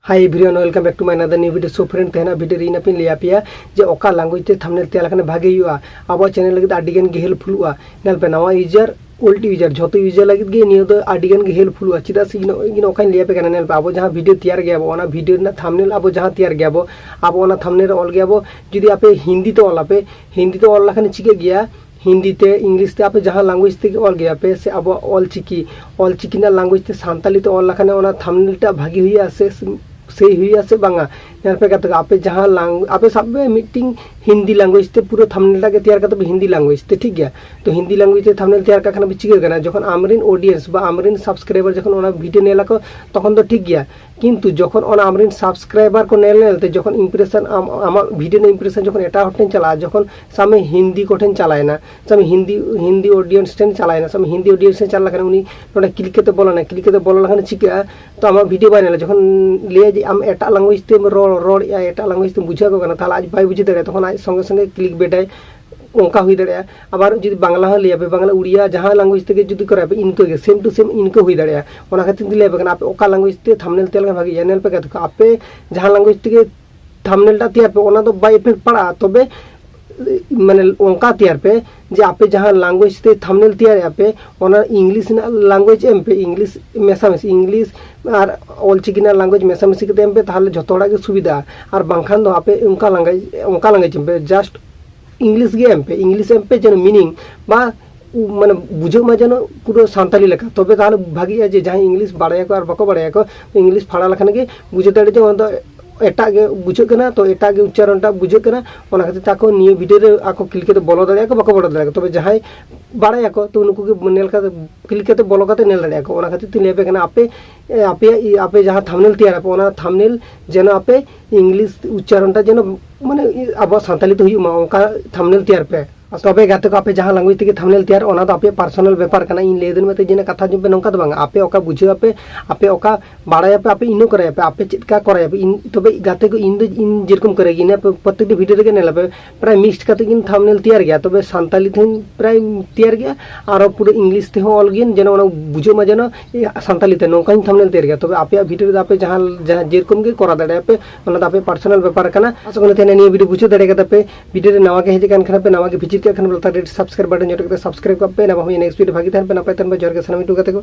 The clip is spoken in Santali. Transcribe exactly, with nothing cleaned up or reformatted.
Hi everyone, welcome back to my another new video. So friend, ᱛᱮᱦᱮᱧᱟᱜ video ᱨᱮ ᱤᱧ ᱟᱯᱮᱧ ᱞᱟᱹᱭ ᱟᱯᱮᱭᱟ ᱡᱮ ᱚᱠᱟ language ᱛᱮ thumbnail ᱛᱮᱭᱟᱨ ᱞᱮᱠᱷᱟᱱ ᱵᱷᱟᱜᱮ ᱦᱩᱭᱩᱜᱼᱟ, ᱟᱵᱚᱣᱟᱜ channel ᱞᱟᱹᱜᱤᱫ ᱟᱹᱰᱤ ᱜᱟᱱ ᱜᱮ helpful ᱚᱜᱼᱟ᱾ ᱧᱮᱞ ᱯᱮ, ᱱᱟᱣᱟ user, old user, ᱡᱷᱚᱛᱚ user ᱞᱟᱹᱜᱤᱫ ᱜᱮ ᱱᱤᱭᱟᱹ ᱫᱚ ᱟᱹᱰᱤ ᱜᱟᱱ ᱜᱮ helpful ᱚᱜᱼᱟ᱾ ᱪᱮᱫᱟᱜ ᱥᱮ ᱤᱧ, ᱤᱧ ᱚᱠᱟᱧ ᱞᱟᱹᱭ ᱟᱯᱮ ᱠᱟᱱᱟ, ᱧᱮᱞ ᱯᱮ, ᱟᱵᱚ ᱡᱟᱦᱟᱸ video ᱛᱮᱭᱟᱨ ᱜᱮᱭᱟ ᱵᱚ, ᱚᱱᱟ video ᱨᱮᱱᱟᱜ thumbnail ᱟᱵᱚ ᱡᱟᱦᱟᱸ ᱛᱮᱭᱟᱨ ᱜᱮᱭᱟ ᱵᱚ, ᱟᱵᱚ ᱚᱱᱟ thumbnail ᱨᱮ ᱚᱞ ᱜᱮᱭᱟ ᱵᱚ, ᱡᱩᱫᱤ ᱟᱯᱮ ᱦᱤᱱᱫᱤ ᱛᱮ ᱚᱞ ᱟᱯᱮ, ᱦᱤᱱᱫᱤ ᱛᱮ ᱚᱞ ᱞᱮᱠᱷᱟᱱ ᱪᱤᱠᱟᱹᱜ ᱜᱮᱭᱟ? ᱦᱤᱱᱫᱤ ᱛᱮ, English ᱛᱮ, ᱟᱯᱮ ᱡᱟᱦᱟᱸ language ᱛᱮᱜᱮ ᱚᱞ ᱜᱮᱭᱟ ᱯᱮ, ᱥᱮ ᱟᱵᱚᱣᱟᱜ ᱚᱞ ᱪᱤᱠᱤ, ᱚᱞ ᱪᱤᱠᱤ ᱨᱮᱱᱟᱜ language ᱛᱮ ᱥᱟᱱᱛᱟᱞᱤ ᱛᱮ ᱚᱞ ᱞᱮᱠᱷᱟᱱ ᱚᱱᱟ thumbnail ᱴᱟᱜ ᱵᱷᱟᱜᱤ ᱦᱩᱭᱩᱜᱼᱟ ᱥᱮ ᱥᱮᱭ ᱦᱩᱭᱩᱜᱼᱟ ᱥᱮ ᱵᱟᱝᱟ? ᱧᱮᱞ ᱯᱮ ᱜᱟᱛᱮ ᱠᱚ, ᱟᱯᱮ ᱡᱟᱦᱟᱸ lang-, ᱟᱯᱮ ᱥᱟᱵ ᱯᱮ ᱢᱤᱫᱴᱤᱝ ᱦᱤᱱᱫᱤ language ᱛᱮ ᱯᱩᱨᱟᱹ thumbnail ᱴᱟᱜ ᱜᱮ ᱛᱮᱭᱟᱨ ᱠᱟᱛᱮ ᱯᱮ ᱦᱤᱱᱫᱤ language ᱛᱮ, ᱴᱷᱤᱠ ᱜᱮᱭᱟ? ᱛᱚ ᱦᱤᱱᱫᱤ language ᱛᱮ thumbnail ᱛᱮᱭᱟᱨ ᱠᱟᱜ ᱠᱷᱟᱱ ᱯᱮ ᱪᱤᱠᱟᱹ ᱠᱟᱱᱟ, ᱡᱚᱠᱷᱚᱱ ᱟᱢᱨᱮᱱ audience ᱵᱟ ᱟᱢᱨᱮᱱ subscriber ᱡᱚᱠᱷᱚᱱ ᱚᱱᱟ video ᱧᱮᱞᱟᱠᱚ, ᱛᱚᱠᱷᱚᱱ ᱫᱚ ᱴᱷᱤᱠ ᱜᱮᱭᱟ᱾ ᱠᱤᱱᱛᱩ ᱡᱚᱠᱷᱚᱱ ᱚᱱᱟ ᱟᱢᱨᱮᱱ subscriber ᱠᱚ ᱧᱮᱞ ᱧᱮᱞ ᱛᱮ ᱡᱚᱠᱷᱚᱱ impression ᱟᱢ, ᱟᱢᱟᱜ video ᱨᱮᱱᱟᱜ impression ᱡᱚᱠᱷᱚᱱ ᱮᱴᱟᱜ ᱦᱚᱲ ᱴᱷᱮᱱ ᱪᱟᱞᱟᱜᱼᱟ, ᱡᱚᱠᱷᱚᱱ ᱥᱟᱵ ᱢᱮ ᱦᱤᱱᱫᱤ ᱠᱚᱴᱷᱮᱱ ᱪᱟᱞᱟᱣᱮᱱᱟ, ᱥᱟᱵ ᱢᱮ ᱦᱤᱱᱫᱤ, ᱦᱤᱱᱫᱤ audience ᱴᱷᱮᱱ ᱪᱟᱞᱟᱣᱮᱱᱟ, ᱥᱟᱵ ᱢᱮ ᱦᱤᱱᱫᱤ audience ᱴᱷᱮᱱ ᱪᱟᱞᱟᱣ ᱞᱮᱠᱷᱟᱱ ᱩᱱᱤ ᱱᱚᱰᱮ click ᱠᱟᱛᱮ ᱵᱚᱞᱚᱱᱟ, click ᱠᱟᱛᱮ ᱵᱚᱞᱚ ᱞᱮᱠᱷᱟᱱ ᱪᱤᱠᱟᱹᱜᱼᱟ? ᱛᱚ ᱟᱢᱟᱜ video ᱵᱟᱭ ᱧᱮᱞᱟ, ᱡᱚᱠᱷᱚᱱ ᱞᱟᱹᱭᱟ ᱡᱮ ᱟᱢ ᱮᱴᱟᱜ language ᱛᱮᱢ ᱨᱚᱲ, ᱨᱚᱲᱮᱜᱼᱟ, ᱮᱴᱟᱜ language ᱛᱮᱢ ᱵᱩᱡᱷᱟᱹᱣ ᱟᱠᱚ ᱠᱟᱱᱟ, ᱛᱟᱦᱚᱞᱮ ᱟᱡ ᱵᱟᱭ ᱵᱩᱡᱷᱟᱹᱣ ᱫᱟᱲᱮᱭᱟᱜᱼᱟ, ᱛᱚᱠᱷᱚᱱ ᱟᱡ ᱥᱚᱸᱜᱮ ᱥᱚᱸᱜᱮ click back ᱟᱭ᱾ ᱚᱱᱠᱟ ᱦᱩᱭ ᱫᱟᱲᱮᱭᱟᱜᱼᱟ᱾ ᱟᱵᱟᱨ ᱡᱩᱫᱤ ᱵᱟᱝᱞᱟ ᱦᱚᱸ ᱞᱟᱹᱭᱟ ᱯᱮ, ᱵᱟᱝᱞᱟ, ᱩᱲᱤᱭᱟ, ᱡᱟᱦᱟᱸ language ᱛᱮᱜᱮ ᱡᱩᱫᱤ ᱠᱚᱨᱟᱣ ᱯᱮ, ᱤᱱᱠᱟᱹ ᱜᱮ same to same ᱤᱱᱠᱟᱹ ᱦᱩᱭ ᱫᱟᱲᱮᱭᱟᱜᱼᱟ᱾ ᱚᱱᱟ ᱠᱷᱟᱹᱛᱤᱨ ᱛᱮ ᱞᱟᱹᱭ ᱟᱯᱮ ᱠᱟᱱᱟ, ᱟᱯᱮ ᱚᱠᱟ language ᱛᱮ thumbnail ᱛᱮᱭᱟᱨ ᱞᱮᱠᱷᱟᱱ ᱵᱷᱟᱜᱤᱜᱼᱟ᱾ ᱧᱮᱞ ᱯᱮ ᱜᱟᱛᱮ ᱠᱚ, ᱟᱯᱮ ᱡᱟᱦᱟᱸ language ᱛᱮᱜᱮ thumbnail ᱴᱟᱜ ᱛᱮᱭᱟᱨ ᱯᱮ, ᱚᱱᱟ ᱫᱚ ᱵᱟᱭ effect ᱯᱟᱲᱟᱜᱼᱟ᱾ ᱛᱚᱵᱮ ᱢᱟᱱᱮ ᱚᱱᱠᱟ ᱛᱮᱭᱟᱨ ᱯᱮ ᱡᱮ ᱟᱯᱮ ᱡᱟᱦᱟᱸ language ᱛᱮ thumbnail ᱛᱮᱭᱟᱨᱮᱜᱼᱟ ᱯᱮ, ᱚᱱᱟ English ᱨᱮᱱᱟᱜ language ᱮᱢ ᱯᱮ, English ᱢᱮᱥᱟᱢᱤᱥᱤ, English ᱟᱨ ᱚᱞᱪᱤᱠᱤ ᱨᱮᱱᱟᱜ language ᱢᱮᱥᱟᱢᱤᱥᱤ ᱠᱟᱛᱮ ᱮᱢ ᱯᱮ, ᱛᱟᱦᱚᱞᱮ ᱡᱷᱚᱛᱚ ᱦᱚᱲᱟᱜ ᱜᱮ ᱥᱩᱵᱤᱫᱷᱟ᱾ ᱟᱨ ᱵᱟᱝᱠᱷᱟᱱ ᱫᱚ ᱟᱯᱮ ᱚᱱᱠᱟ language, ᱚᱱᱠᱟ language ᱮᱢ ᱯᱮ, just English ᱜᱮ ᱮᱢ ᱯᱮ, English ᱮᱢ ᱯᱮ, ᱡᱮᱱᱚ meaning ᱵᱟ ᱩ-, ᱢᱟᱱᱮ ᱵᱩᱡᱷᱟᱹᱜ ᱢᱟ ᱡᱮᱱᱚ ᱯᱩᱨᱟᱹ ᱥᱟᱱᱛᱟᱞᱤ ᱞᱮᱠᱟ, ᱛᱚᱵᱮ ᱛᱟᱦᱚᱞᱮ ᱵᱷᱟᱜᱤᱜᱼᱟ᱾ ᱡᱮ ᱡᱟᱦᱟᱸᱭ English ᱵᱟᱲᱟᱭᱟᱠᱚ ᱟᱨ ᱵᱟᱠᱚ ᱵᱟᱲᱟᱭᱟᱠᱚ, English ᱯᱟᱲᱦᱟᱣ ᱞᱮᱠᱷᱟᱱ ᱜᱮ ᱵᱩᱡᱷᱟᱹᱣ ᱫᱟᱲᱮᱭᱟᱜᱼᱟ ᱡᱮ ᱚᱱᱟ ᱫᱚ ᱮᱴᱟᱜ ᱜᱮ ᱵᱩᱡᱷᱟᱹᱜ ᱠᱟᱱᱟ, ᱛᱚ ᱮᱴᱟᱜ ᱜᱮ ᱩᱪᱪᱟᱨᱚᱱ ᱴᱟᱜ ᱵᱩᱡᱷᱟᱹᱜ ᱠᱟᱱᱟ᱾ ᱚᱱᱟ ᱠᱷᱟᱹᱛᱤᱨ ᱛᱮ ᱟᱠᱚ ᱱᱤᱭᱟᱹ video ᱨᱮ ᱟᱠᱚ click ᱠᱟᱛᱮ ᱵᱚᱞᱚ ᱫᱟᱲᱮᱭᱟᱜᱼᱟ ᱠᱚ, ᱵᱟᱠᱚ ᱵᱚᱞᱚ ᱫᱟᱲᱮᱭᱟᱜᱼᱟ ᱠᱚ, ᱛᱚᱵᱮ ᱡᱟᱦᱟᱸᱭ ᱵᱟᱲᱟᱭᱟᱠᱚ ᱛᱚ ᱱᱩᱠᱩ ᱜᱮ ᱧᱮᱞ ᱠᱟᱛᱮ, click ᱠᱟᱛᱮ ᱵᱚᱞᱚ ᱠᱟᱛᱮ ᱧᱮᱞ ᱫᱟᱲᱮᱭᱟᱜᱼᱟ ᱠᱚ᱾ ᱚᱱᱟ ᱠᱷᱟᱹᱛᱤᱨ ᱛᱮ ᱞᱟᱹᱭ ᱟᱯᱮ ᱠᱟᱱᱟ, ᱟᱯᱮ, ᱮ, ᱟᱯᱮᱭᱟᱜ ᱤ-, ᱟᱯᱮ ᱡᱟᱦᱟᱸ thumbnail ᱛᱮᱭᱟᱨ ᱟᱯᱮ, ᱚᱱᱟ thumbnail ᱡᱮᱱᱚ ᱟᱯᱮ English ᱩᱪᱪᱟᱨᱚᱱ ᱴᱟᱜ ᱡᱮᱱᱚ ᱢᱟᱱᱮ ᱟᱵᱚᱣᱟᱜ ᱥᱟᱱᱛᱟᱞᱤ ᱛᱮ ᱦᱩᱭᱩᱜ ᱢᱟ, ᱚᱱᱠᱟ thumbnail ᱛᱮᱭᱟᱨ ᱯᱮ᱾ ᱛᱚᱵᱮ ᱜᱟᱛᱮ ᱠᱚ, ᱟᱯᱮ ᱡᱟᱦᱟᱸ ᱞᱮᱝᱜᱩᱭᱮᱡᱽ ᱛᱮᱜᱮ ᱛᱷᱟᱢᱵᱱᱮᱞ ᱛᱮᱭᱟᱨ, ᱚᱱᱟ ᱫᱚ ᱟᱯᱮᱭᱟᱜ ᱯᱟᱨᱥᱚᱱᱟᱞ ᱵᱮᱯᱟᱨ ᱠᱟᱱᱟ᱾ ᱤᱧ ᱞᱟᱹᱭ ᱫᱟᱹᱧ ᱢᱮᱱᱛᱮ ᱡᱮ ᱠᱟᱛᱷᱟ ᱟᱸᱡᱚᱢ ᱯᱮ, ᱱᱚᱝᱠᱟ ᱫᱚ ᱵᱟᱝ᱾ ᱟᱯᱮ ᱚᱠᱟ ᱵᱩᱡᱷᱟᱹᱣ ᱟᱯᱮ, ᱟᱯᱮ ᱚᱠᱟ ᱵᱟᱲᱟᱭᱟᱯᱮ, ᱟᱯᱮ ᱤᱱᱟᱹ ᱠᱚᱨᱟᱭᱟᱯᱮ, ᱟᱯᱮ ᱪᱮᱫ ᱠᱟ ᱠᱚᱨᱟᱭᱟᱯᱮ, ᱤᱧ ᱛᱚᱵᱮ ᱜᱟᱛᱮ ᱠᱚ, ᱤᱧ ᱫᱚ ᱤᱧ ᱡᱮᱨᱚᱠᱚᱢ ᱠᱚᱨᱟᱭ ᱜᱮᱭᱟ, ᱤᱱᱟᱹ ᱯᱨᱚᱛᱛᱮᱠᱴᱤ ᱵᱷᱤᱰᱤᱭᱳ ᱨᱮᱜᱮ ᱧᱮᱞᱟᱯᱮ, ᱯᱨᱟᱭ ᱢᱤᱠᱥᱰ ᱠᱟᱛᱮ ᱜᱤᱧ ᱛᱷᱟᱢᱵᱱᱮᱞ ᱛᱮᱭᱟᱨ ᱜᱮᱭᱟ᱾ ᱛᱚᱵᱮ ᱥᱟᱱᱛᱟᱞᱤ ᱛᱮᱦᱚᱸᱧ ᱯᱨᱟᱭ ᱛᱮᱭᱟᱨ ᱜᱮᱭᱟ, ᱟᱨᱚ ᱯᱩᱨᱟᱹ ᱤᱝᱞᱤᱥ ᱛᱮᱦᱚᱸ ᱚᱞ ᱜᱮᱭᱟᱹᱧ, ᱡᱮᱱᱚ ᱚᱱᱟ ᱵᱩᱡᱷᱟᱹᱜ ᱢᱟ ᱡᱮᱱᱚ ᱥᱟᱱᱛᱟᱞᱤ ᱛᱮ, ᱱᱚᱝᱠᱟᱧ ᱛᱷᱟᱢᱵᱱᱮᱞ ᱛᱮᱭᱟᱨ ᱜᱮᱭᱟ᱾ ᱛᱚᱵᱮ ᱟᱯᱮᱭᱟᱜ ᱵᱷᱤᱰᱤᱭᱳ ᱨᱮᱫᱚ ᱟᱯᱮ ᱡᱟᱦᱟᱸ ᱡᱟᱦᱟᱸ ᱡᱮᱨᱚᱠᱚᱢ ᱜᱮ ᱠᱚᱨᱟᱣ ᱫᱟᱲᱮᱭᱟᱜᱼᱟ ᱯᱮ, ᱚᱱᱟ ᱫᱚ ᱟᱯᱮᱭᱟᱜ ᱯᱟᱨᱥᱚᱱᱟᱞ ᱵᱮᱯᱟᱨ ᱠᱟᱱᱟ᱾ ᱟᱥᱚᱜ ᱠᱟᱱᱟ ᱛᱮᱦᱮᱧ ᱱᱤᱭᱟᱹ ᱵᱷᱤᱰᱤᱭᱳ ᱵᱩᱡᱷᱟᱹᱣ ᱫᱟᱲᱮ ᱠᱟᱫᱟ ᱯᱮ᱾ ᱵᱷᱤᱰᱤᱭᱳ ᱨᱮ ᱱᱟᱣᱟ ᱜᱮ ᱦᱮᱡ ᱟᱠᱟᱱ ᱠᱷᱟᱱ ᱯᱮ, ᱱᱟᱣᱟ ᱜᱮ ᱵᱷᱤᱡᱤᱴ ᱠᱟᱜ ᱠᱷᱟᱱ ᱯᱮ, ᱞᱟᱛᱟᱨ ᱨᱮ ᱥᱟᱵᱥᱠᱨᱟᱭᱤᱵ ᱵᱟᱴᱚᱱ ᱧᱚᱜ ᱠᱟᱛᱮ ᱥᱟᱵᱥᱠᱨᱟᱭᱤᱵ ᱠᱟᱜ ᱯᱮ᱾ ᱱᱟᱣᱟ ᱦᱩᱭ ᱱᱮᱠᱥᱴ ᱵᱷᱤᱰᱤᱭᱳ ᱵᱷᱟᱜᱤ ᱛᱟᱦᱮᱱ ᱯᱮ, ᱱᱟᱯᱟᱭ ᱛᱟᱦᱮᱱ ᱯᱮ᱾ ᱡᱚᱦᱟᱨ ᱜᱮ ᱥᱟᱱᱟᱢ ᱤᱴᱩ ᱜᱟᱛᱮ ᱠᱚ᱾